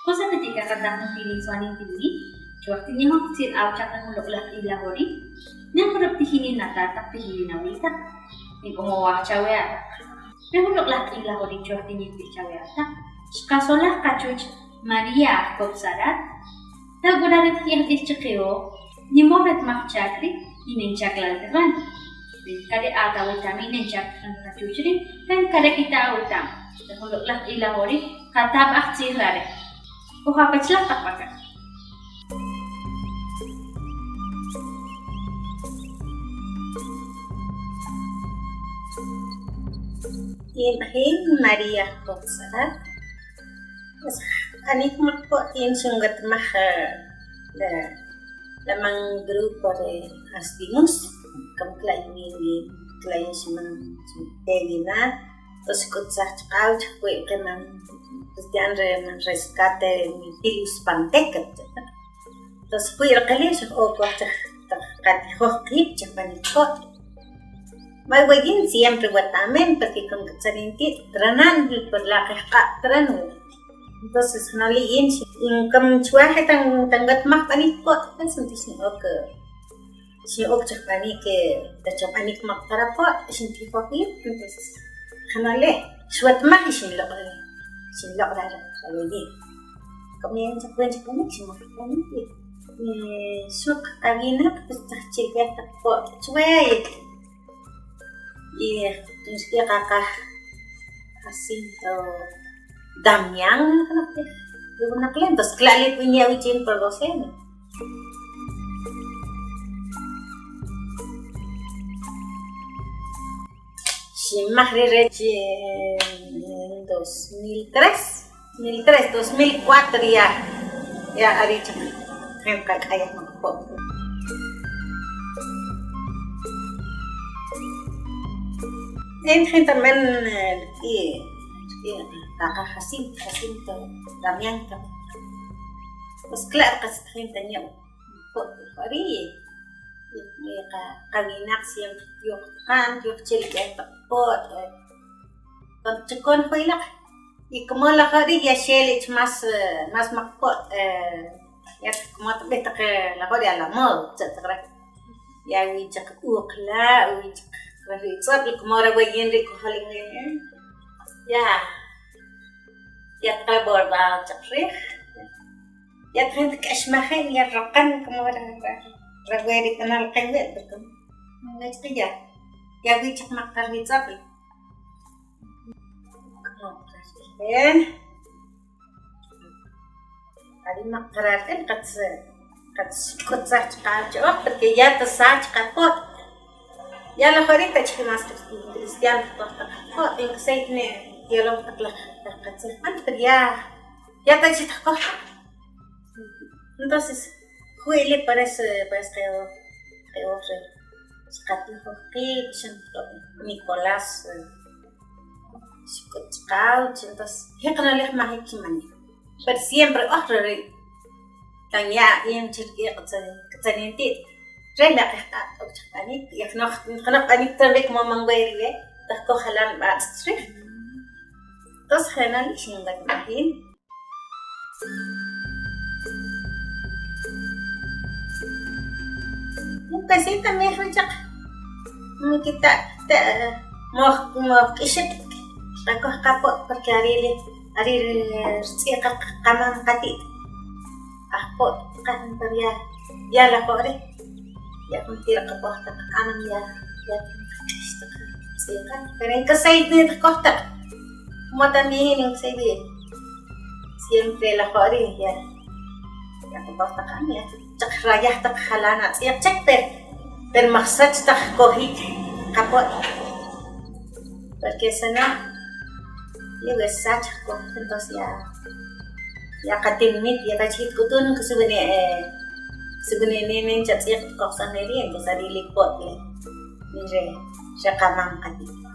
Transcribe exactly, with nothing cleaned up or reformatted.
Kosa ka tika ka dang pini swani pini. Chwak tini hok tin au chak na hulok lak ila hori. Ni hok rap tihini na ta tak tihini na wita. Ni komo wak chawe atak. Ni hulok lak ila hori chwak tini pi chawe atak. Kasola kachuch Maria Kopsarat. Ta gura ret ki hadis chikeo. Ni mo ret mak chakri. Ni nen chak lal teran. Kade ata wita mi nen chak kan kachuchri. Kan kade kita wita. Ta hulok lak ila hori. Kata bak chirare. Oha pachla tapaka. Imagen Maria Kotsara. Anik makpo in sungat mah, eh, la, la mang grupo de Astimus, kam klai mi, mi, klai si mang, si tegina, Pues kutsak chikau chikui ke man, pues, yan re man rescate mi pilus pantek. Pues kui re kali chik o ko chik, chik kati ho kip chik panik ko. Mai wagin siempre watamen, porque kon kutsanin ti tranan, por la ke ka tran. Entonces, no li yin si, in kam chua he tan, tan gat mak panik ko. Pues, entonces, ok. Shin ok chak panik, ta chak panik mak tarapo, shin ti papi, entonces, kanale, suat mak shin lok, shin lok ra ra, ra, ra, kami yang chak panik, chak panik, shin mak panik, eh, suk, kami nak, pues, chak chik ya tak po, chwe, eh, kaka, Jacinto Damián, no, no, no, no, entonces, claro, le ponía un chin por doce, ¿no? Shin mah ri re chi, eh, dos mil tres, dos mil tres, dos mil cuatro ya, ya ari chak, hen ka kaya ma ko. En gente men, eh, i, i, ta ka Jacinto, Jacinto Damián ka. Pues claro que se gente ño. Ko, ko ari. Ka, ka winak siempre yok kan, yok chil ke ta ko, eh, kon chikon ko ilak. Y como la jori ya shel ich más, eh, más makpo, eh, ya como te ves que la jori a la moda, etcétera. Ya wi chak ukla, wi chak ri tsap, como ra wi yen ri ko halin. Ya. Ya ta borda chak ri. Ya ta gente que es más, ya rakan como ra, ra, ra wi ri canal que ve, porque no es que ya. Ya wi chak makar ri tsap. Ari ma kararken kats, kats, kats sach kach, oh, porque ya ta sach kapot. Ya la jori ta chiki mas cristiano, oh, en que se tiene, ya lo ta la, la kats, pero ya, ya ta chita ko. Entonces, Huili parece, parece que, que otro, Nicolás, eh, Chicauch, entonces, jiknalej ma jikimani. Pero siempre, oh, re, re. Tan ya, yin chirki, katsanin ti. Re la, eh, ah, oh, chakani, ya no, no, ani también como mangueri, eh. Ta ko jalan ba, sri. Entonces, jalan, shinga, imagín. Cosita mi jun chak. Mi kita, te, moj, moj k'ixit. Rakoj kapo, porque arili, arili, tz'iqa kaman kati. Ajpo, kan, pero ya, ya la jori. Ya, mentira, kapoj ta, anam ya, ya, tz'iqa. Pero en casa y te, te corta. Como también en serio. Siempre la jori, ya. Ya, kapoj ta, kan, ya. Chak rayah ta, jalana, ya, chak, pero, pero maksach ta, kohi, kapoj. Porque si no, yo ves, sach, entonces ya, ya katin mit, ya kachit kutun, que se viene, eh, se viene, ne, ne, ya, ya, cosa me bien, pues, ahí le pot, eh, mire, ya kaman katin.